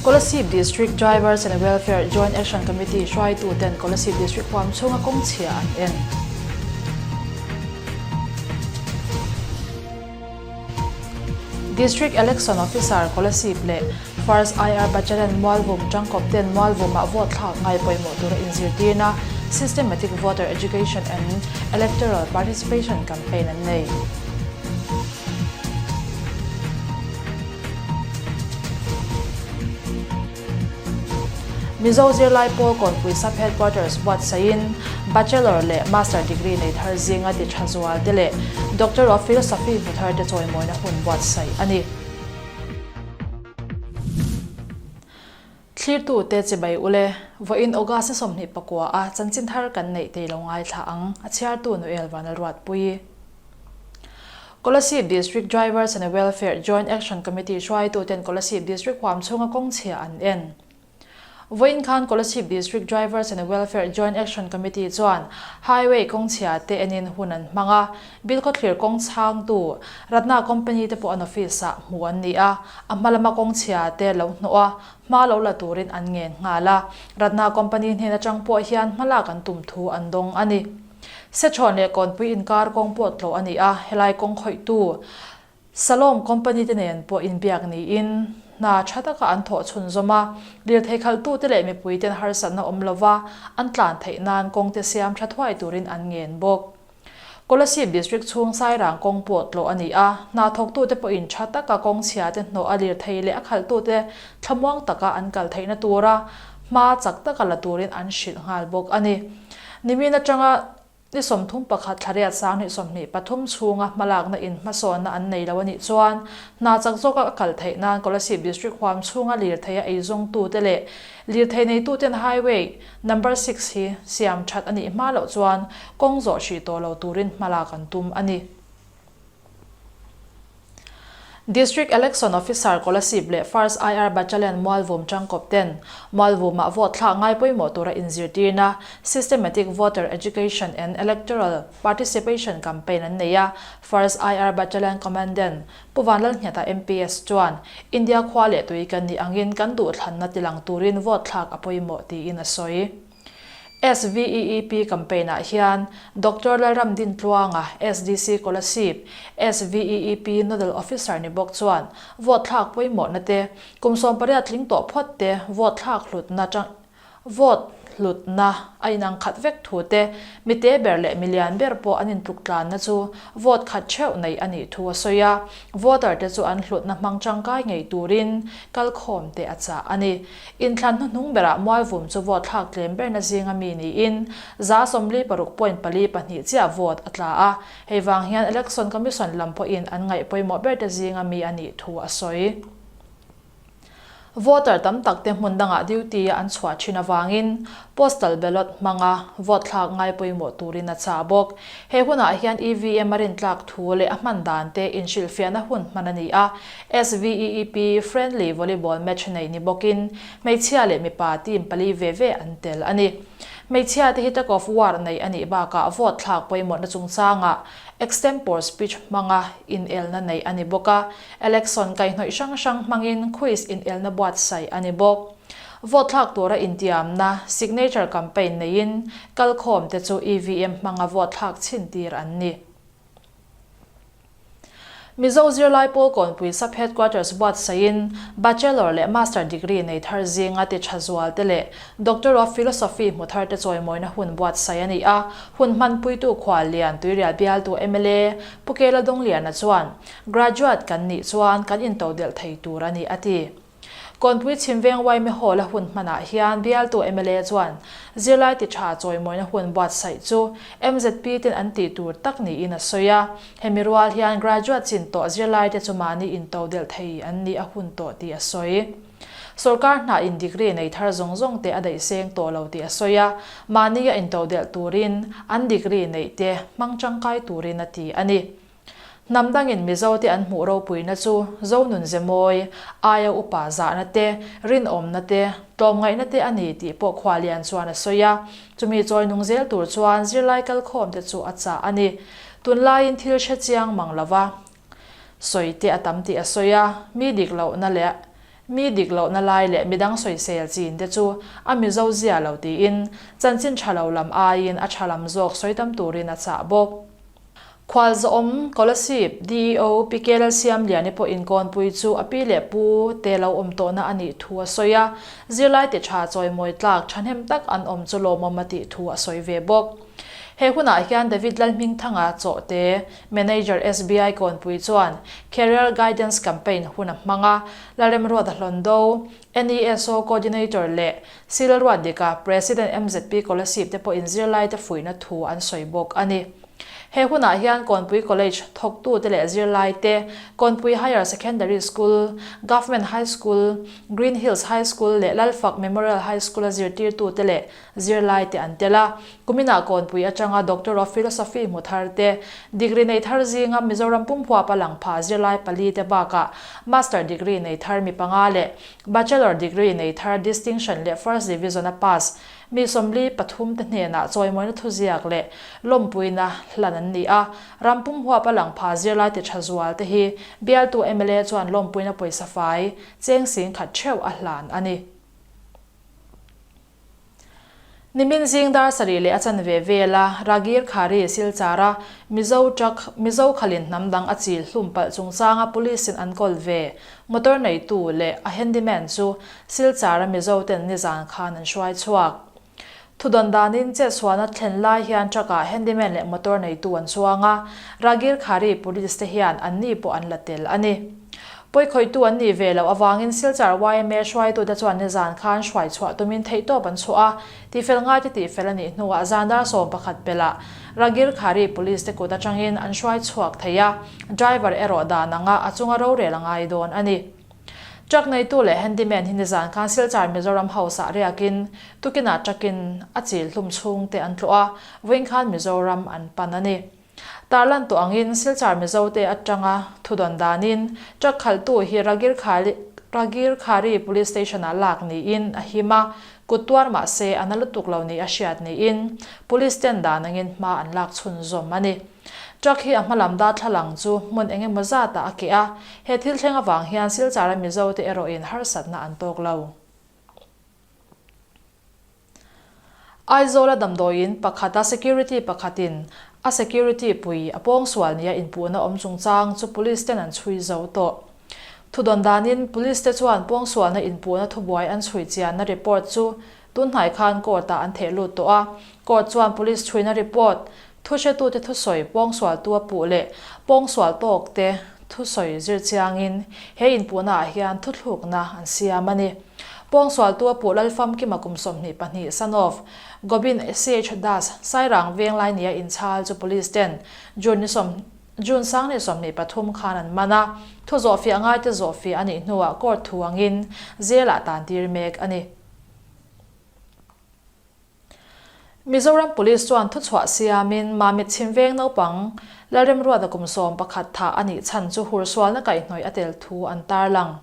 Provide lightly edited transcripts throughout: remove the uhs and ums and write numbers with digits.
Kolasib District Drivers and Welfare Joint Action Committee hruaituten Kolasib District huam chhunga kawng chhia an en. District Election Officer Kolasib leh First IR Battalion Mualvum tangkawp ten Mualvumah vote thlak ngai pawimawh tura inzirtirna Systematic Voter Education and Electoral Participation Campaign an nei. Mizo zirlai pawl Kawnpui Sub Headquarters buatsaihin Bachelor leh Master degree nei thar zinga ti tha zual te leh Doctor of Philosophy hmu thar te chawimawina hun buatsaih a ni. Thlirtute chibai ule, vawiin August 29 a chanchin thar kan neih tei lo ngaithla ang, a chhiartu Noel Vanlalruatpui. Kolasib District Drivers and Welfare Joint Action Committee hruaituten Kolasib District huam chhunga kawng chhia an en. Vawiin khan Kolasib District Drivers and Welfare Joint Action Committee chuan Highway kawng chhia te enin hun an hmang a, Bilkhawthlir kawng chhangtu Ratna Company te pawh an office ah hmuh an ni a, a hma lama kawng chhia te lo hnawh a, hma lo la turin an ngen nghal a, Ratna Company hnen atang pawh hian hmalak an tum thu an dawng a ni. Sechhawn leh Kawnpui inkar kawng pawh tlawh a ni a, helai kawng khawihtu Salom Company te nen pawh inbiak niin hna tha taka an thawh chhunzawm a, lirthei khalhtute leh mipuiten harsatna awm lova an tlan theih nan kawng te siam tha thuai turin an ngen bawk. Kolasib District chhung Sairang kawng pawh tlawh a ni a, hna thawktute pawhin tha taka kawng chhia te hnawh a lirthei leh a khalhtute thlamuang taka an kal theihna tura hma chak taka la turin an hrilh nghal bawk a ni. Nimin atanga ni 31 thlariat 2023 chhunga hmalakna in hmasawnna an nei lo a nih chuan hna chak zawka a kal theih nan Kolasib District huam chhunga lirtheia eizawngtute leh lirthei neituten Highway Number 6 hi siam that a nih hma loh chuan kawng zawh hrih tawh lo turin hmalak an tum a ni. District Election Officer Kolasib leh First IR Battalion Mualvum tangkawp ten Mualvumah vote thlak ngai pawimawh tura inzirtirna Systematic Voter Education and Electoral Participation Campaign an nei a, First IR Battalion Commandant Pu Vanlalngheta MPS chuan India khua leh tui kan nih angin kan duhthlanna tilang turin vote thlak a pawimawh tiin a sawi. SVEEP campaign-ah hian Doctor Lalramdin Tluanga, SDC Kolasib, SVEEP Nodal Officer ni bawk chuan vote thlak pawimawhna te, kum 18 tling tawh phawt te vote thlak hlutna vote hlutna a inang khat vek thu te, mite ber leh milian ber pawh an intluk tlanna chu vote khat theuh nei a nih thu a sawi a, voter te chu an hlutna hmang tangkai ngei turin kalkhawm te a chah a ni. Inthlan hnuhnung berah Mualvum chu vote thlak tlem berna zinga mi niin 46 point 4 2 chiah vote a tla a, hei vang hian Election Commission lam pawhin an ngaih pawimawh berte zinga mi a nih thu a sawi. Voter tam tak te hmun dangah duty a an chhuah thin avangin postal ballot hmanga vote thlak ngai pawimawh turin a chah bawk. He hunah hian EVM a rintlak thu leh a hman dan te inhrilhfiahna hun hman a ni a, SVEEP Friendly Volleyball match nei ni bawkin hmeichhia leh mipa team pali ve ve an tel a ni. Hmeichhia te hi tug of war nei a nih bakah vote thlak pawimawhna chungchangah extempore speech hmanga inelna neih a ni bawk a, election kaihhnawih hrang hrang hmangin quiz inelna buatsaih a ni bawk. Vote thlak tura intiamna signature campaign neiin kalkhawm te chu EVM hmanga vote thlak chhintir an ni. Mizo zirlai pawl Kawnpui Sub Headquarters buatsaihin Bachelor leh Master degree nei thar zinga ti tha zual te leh Doctor of Philosophy hmu thar te chawimawina hun buatsaih a ni a, hun hmanpuitu Khuallian Tuirial bialtu mla Pu Kela Dawngliana chuan Graduate kan nih chuan kan intodelh thei tur a ni a ti. Kawnpui Chhimveng Yma Hall a hun hmanah hian bialtu mla chuan zirlai ti tha chawimawina hun buatsaih chu MZP ten an tih tur tak niin a sawi a. Hemi rual hian graduate chin tawh zirlaite chu mahni intodelh thei an nih a hun tawh tih a sawi. Sorkar hna in degree nei thar zawng zawng te a daih seng tawh lo tih a sawi a, mahni a intodelh turin an degree neih te hmang tangkai turin a ti a ni. Hnam dangin Mizote an hmuh ropuina chu Zonun Zemawi, aia upa zahna te, rinawmna te, tlawmngaihna te a ni tih pawh Khualian chuan a sawi a. Chumi chawi nung zel tur chuan zirlai kalkhawmte chu a chah a ni. Tunlaiin thil hre chiang mang lova sawi te a tam tih a sawi a, mi dik lohna leh. Mi dik lohna lai leh midang sawisel chin te chu a Mizo zia lo tiin, chanchin tha lo lam aiin a tha lam zawk sawi tam turin a chah bawk. Khualzawm, Kolasib, DEO Pi Kelalsiamliani pawhin Kawnpui chu a pi leh pu te lo awm tawhna a nih thu a sawi a, zirlai ti tha chawimawi tlak thahnem tak an awm chu lawmawm a tih thu a sawi ve bawk. He hunah hian David Lalhmingthanga Chawhte, Manager SBI Kawnpui chuan Career Guidance Campaign hun a hmang a, Lalremruata Hlawndo, NESO Coordinator leh Silruatdika, President MZP Kolasib te pawhin zirlaite fuihna thu an sawi bawk a ni. He hunah hian Kawnpui College thawktute leh zirlaite, Kawnpui Higher Secondary School, Government High School, Green Hills High School leh Lalfak Memorial High School-a zirtirtute leh zirlaite an tel a. Kuminah Kawnpui atanga Doctor of Philosophy hmu thar te, degree nei thar zinga Mizoram pumhuapa lang pha zirlai pali te bakah Master degree nei thar mi panga leh Bachelor degree nei thar distinction leh First Division-a pass Mi 43 te hnenah chawimawina thuziak leh lawmpuina hlan an ni a, ram pum huap a lang pha zirlai ti tha zual te hi bialtu mla chuan lawmpuina pawisa fai cheng 10,000 theuh a hlan a ni. Nimin zing dar sarih leh a chanve vela Ragir Khari Silchara Mizo truck Mizo khalin hnam dang a chil hlum palh chungchanga police in an kawl ve motor neitu leh a handyman chu Silchara Mizo ten nizan khan an hruai chhuak. Thudawn danin chetsualna thlen lai hian truck ah handyman leh motor neitu an chuang a, Ragir Khari police te hian anni pawh an la tel a ni. Pawikhawihtu an nih ve loh avangin Silchar yma hruaitute chuan nizan khan hruai chhuah tumin theihtawp an chhuah a, tihfel ngaite tihfel a nih hnuah zan dar 11 pelh ah Ragir Khari police te kut atangin an hruai chhuak thei a, driver erawh dan anga a chunga rorel a ngai dawn a ni. Truck neitu leh handyman hi nizan khan Silchar Mizoram House ah riakin tukinah truck in a chil hlum chhung te an tlawh a, vawiin khan Mizoram an pan a ni. Tarlan tawh angin Silchar Mizo te atanga thudawn danin truck khalhtu hi Ragir Khali Ragir Khari Police Station ah lak niin a him a, kut tuar mah se a na lutuk lo ni a hriat niin Police ten dan angin hma an lak chhunzawm a ni. Truck hi a hma lam darthlalang chu hmun eng emaw zatah a keh a, he thil thleng avang hian Silchara Mizo te erawhin harsatna an tawk lo. Aizawla damdawiin pakhata security pakhatin a security pui a pawngsual nia inpuhna awm chungchang chu police ten an chhui zo tawh. Thudawn danin police te chuan pawngsualna inpuhna thubuai an chhui chianna report chu Tunhnai khan court-ah an theh lut tawh a, court chuan police chhuina report, thuhretute thusawi pawngsualtu a puh leh pawngsual tawkte thusawi zir chiangin he inpuhnaah hian thuthlukna an siam a ni. Pawngsualtu a puh Lalfamkima kum 22 son of Gobin CH Das Sairang Venglai nia inchhal chu police ten June ni June 2023 khan an man a, thu zawhfiah ngaite zawhfiah a nih hnuah court thu angin jail-ah tantir mek a ni. Mizoram Police chuan thuchhuah siamin Mamit Chhimveng naupang Lalremruata kum 11 thah a nih chhan chu hursualna kaihhnawih a tel thu an tarlang.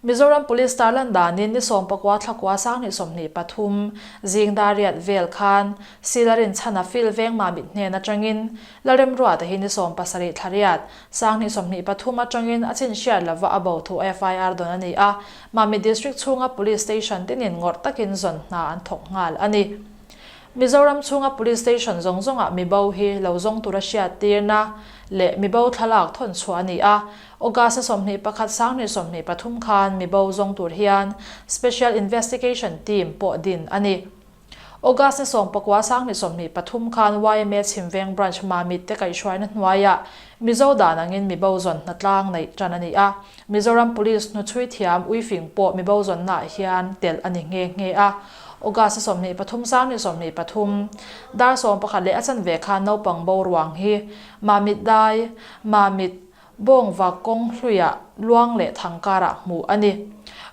Mizoram Police tarlan danin ni 19 thlakua 2023 zing dar riat vel khan Silarin chhana Phil Veng Mamit hnen atangin Lalremruata hi ni 17 thla riat 2023 atangin a chinhriat lova a bo thu FIR dawn a ni a, Mamit District chhunga Police Station tinin ngawrh takin zawn hna an thawk nghal a ni. Mizoram chhunga Police Station zawng zawngah mibo hi lo zawng tura hriat tirna leh mibo thlalak thawn chhuah a ni a. August a 21 2023 khan mibo zawng tur hian Special Investigation Team pawh din a ni. August ni 19 2023 khan yma Chhimveng Branch Mamit te kaihhruaina hnuaiah Mizo dan angin mibo zawn hna tlang neih tan a ni a. Mizoram Police hnuchhui thiam uifing pawh mibo zawnnaah hian telh a ni nghe nghe a. August ni 23 2023 dar 11 leh a chanve khan naupang bo ruang hi Mamit dai, Mamit, Bawngva kawng hluiah luang leh thang karah hmuh a ni.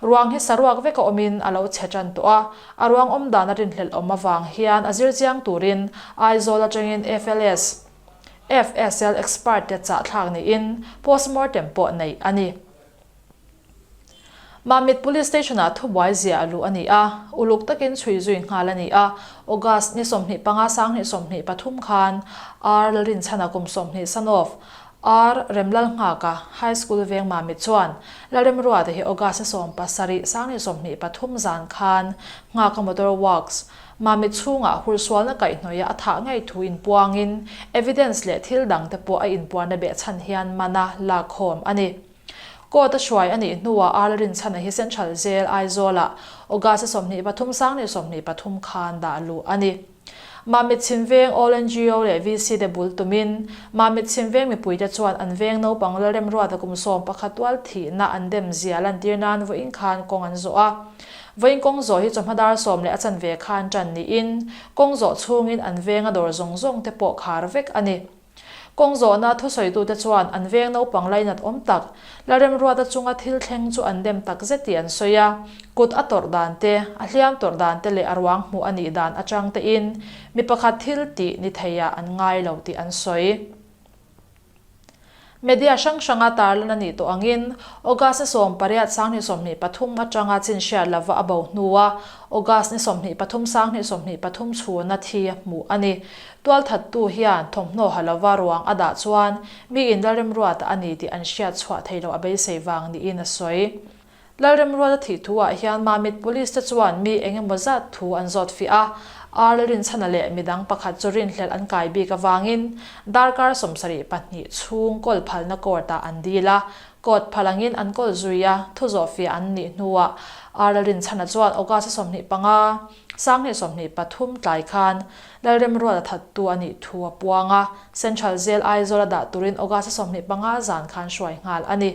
Ruang hi saruak veka awmin a lo chhe tan tawh a, a ruang awm dan a rinhlelh awm avang hian a zir chiang turin Aizawl atangin FLS, FSL expert te chah thlak niin postmortem pawh neih a ni. Mamit Police Station-ah thubuai ziah a luh a ni a, uluk takin chhui zui nghal a ni a. August ni 25 2023 khan R Lalrinchhana kum 20 son of. R. Remlalnghaka, High School veng Mamit chuan Lalremruata hi August 17, 2023 zan khan Nghaka Motor Works, Mamit chhungah hursualna kaihhnawih a thah ngei thu inpuangin evidence leh thil dangte pawh a inpuanna behchhan hian mana lakkhawm a ni. Court a hruai a nih hnuah Arla Rinchhana hi Central Jail, Aizawlah August 23, 2023 khan dah luh a ni. Mamit Chhimveng All ngo leh VC te bul tumin Mamit Chhimveng mipuite chuan an veng naupang Lalremruata kum 11 tual thihna an dem zia lantir nan vawiin khan kawng an zawh a. Vawiin kawng zawh hi chawhma dar sawm leh a chanve khan ṭan niin kawng zawh chhungin an venga dawr zawng zawng te pawh khar vek a ni. Kawng zawhna thusawitute chuan an veng naupang lainat awm tak, Lalremruata chunga thil thleng chu an dem tak zet tih an sawi a. Kut a tawrh dan te, a hliam tawrh dan te leh a ruang hmuh a nih dan atang tein mi pakhat thil tih ni theiah an ngai lo tih an sawi. Media hrang hranga tarlan a nih tawh angin August ni 18 2023 atanga chin hriat lova a bo hnua August ni 23 2023 chhuna thi hmuh a ni. Tualthattu hian thawmhnaw ha lova ruang a dah chuan mi in Lalremruata a ni tih an hriat chhuah thei loh a beisei vang niin a sawi. Lalremruata thih thu ah hian Mamit Police te chuan mi eng emaw zat thu an zawt fiah a, Ar Lalrinchhana leh midang pakhat chu rinhlelh an kai bik avangin darkar 72 chhung kawl phalna court ah an dil a, court phal angin an kawl zui a, thu zawh fiah an nih hnuah Ar Lalrinchhana chuan August 25, 2023 tlai khan Lalremruata thattu a nih thu a puang a, Central Jail Aizawl a dah turin August 25 zan khan hruai nghal a ni.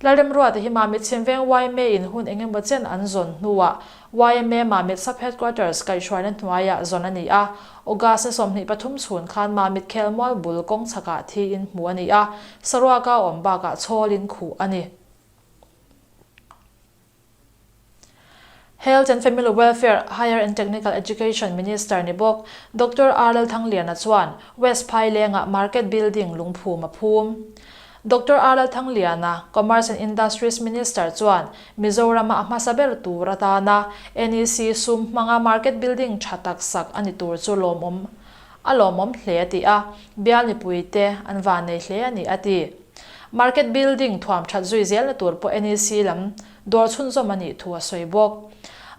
Lalremruata hi Mamit Chhimveng yma in hun eng emaw chen an zawn hnuah yma Mamit Sub Headquarters kaihhruaina hnuaiah zawn a ni a, August ni 23 chhun khan Mamit Khelmual bul kawng chhakah thiin hmuh a ni a, saruaka awm bakah chhawlin khuh a ni. Health and Family Welfare, Higher and Technical Education Minister ni bawk Doctor R Lalthangliana chuan West Phailengah Market Building lungphum a phum. Doctor R Lalthangliana, Commerce and Industries Minister chuan Mizorama a hmasa ber tur atana NEC sum hmanga Market Building tha tak sak a ni tur chu lawmawm a lawmawm hle a ti a, bial mipuite an vannei hle a ni a ti. Market Building thuam that zui zelna tur pawh NEC lam dawr chhunzawm a nih thu a sawi bawk.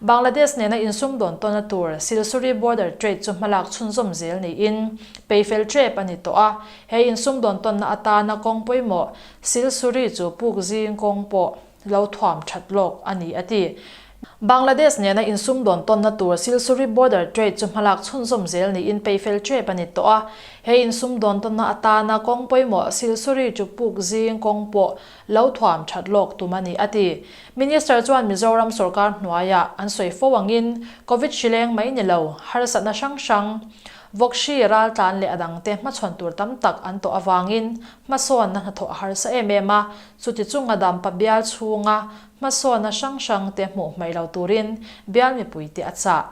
Bangladesh nena insumdawn tawnna tur Silsuri Border Trade chu hmalak chhunzawm zel niin peifel trep a ni tawh a, he insumdawn tawnna atana kawng pawimawh Silsuri chu puk zing kawng pawh lo thuam that lawk a ni a ti. Bangladesh nena insumdawn tawnna tur Silsuri Border Trade chu hmalak chhunzawm zel niin peifel trep a ni tawh a, he insumdawn tawnna atana kawng pawimawh Silsuri chu puk zing kawng pawh lo thuam that lawk tum a ni, a ti. Minister chuan Mizoram sorkar hnuaiah an sawi fo angin Covid hri leng mai ni lo, harsatna hrang hrang, vawk hri ral tlan leh a dangte hmachhawn tur tam tak an tawh avangin hmasawnna hnathawh a harsa em em a, chuti chunga dampa bial chhunga hmasawnna hrang hrangte hmuh hmaih lo turin bial mipuite a chah.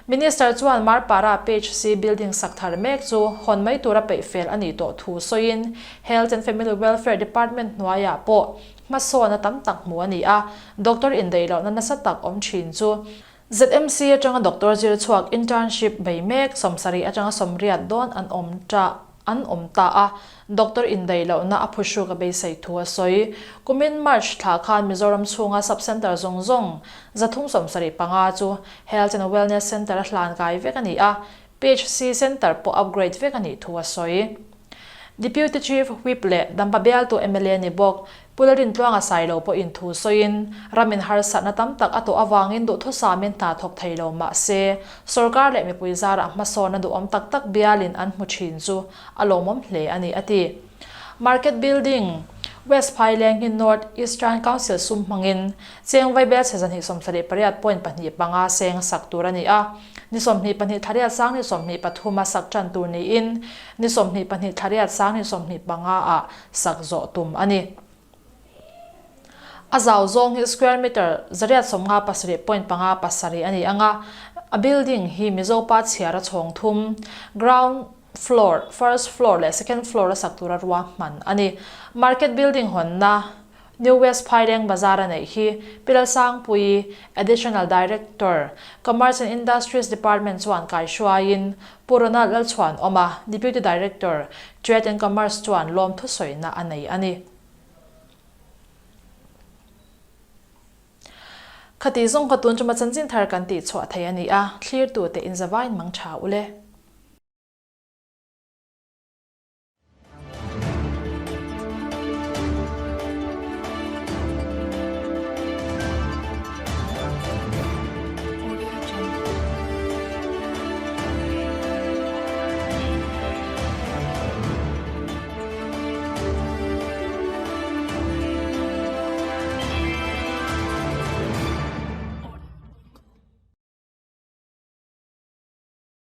Minister chuan Marpara PHC building sak thar mek chu hawn mai tura peih fel a nih tawh thu sawiin Health and Family Welfare Department hnuaiah pawh hmasawnna tam tak hmuh a ni a, doctor indaih lohna nasa tak awm thin chu ZMC atanga doctor zir chhuak internship bei mek 70 atanga 80 dawn an awm ta. An awm ta a, doctor indaih lohna a phuhruk a beisei thu a sawi. Kumin March thla khan Mizoram chhunga sub-centre zawng zawng 375 chu Health and Wellness Centre a hlan kai vek a ni a, PHC Centre pawh upgrade vek a nih thu a sawi. Deputy Chief Whip leh Dampa bialtu mla ni bawk Pu Lalrintluanga Sailo pawhin thu sawiin, ramin harsatna tam tak a tawh avangin duhthusamin hna thawk thei lo mah se, sorkar leh mipui zarah hmasawnna duhawm tak tak bialin an hmu thin chu a lawmawm hle a ni, a ti. Market Building, West Phaileng hi North Eastern Council sum hmangin cheng vaibel chhe 278 point 2 5 seng sak tur a ni a, ni 22 thla riat sang ni 23 a sak tan tur niin ni 22 thla riat sang ni 25 ah sak zawh tum a ni. A zau zawng hi square meter 157 point 5 7 a ni ang a, a building hi Mizopa chhiar a chhawng thum, ground floor, first floor leh second floor a sak tura ruahman a ni. Market building hawnna. New West Phaileng Bazar a neih hi Pi Lalsangpuii, Additional Director, Commerce and Industries Department chuan kaihruaiin Pu Ronald Lalchhuanawma, Deputy Director, Trade and Commerce chuan lawmthu sawina a nei a ni. Khati zawng kha tun chuma chanchin thar kan tih chhuah thei a ni a, thlirtute inzavain mang tha ule.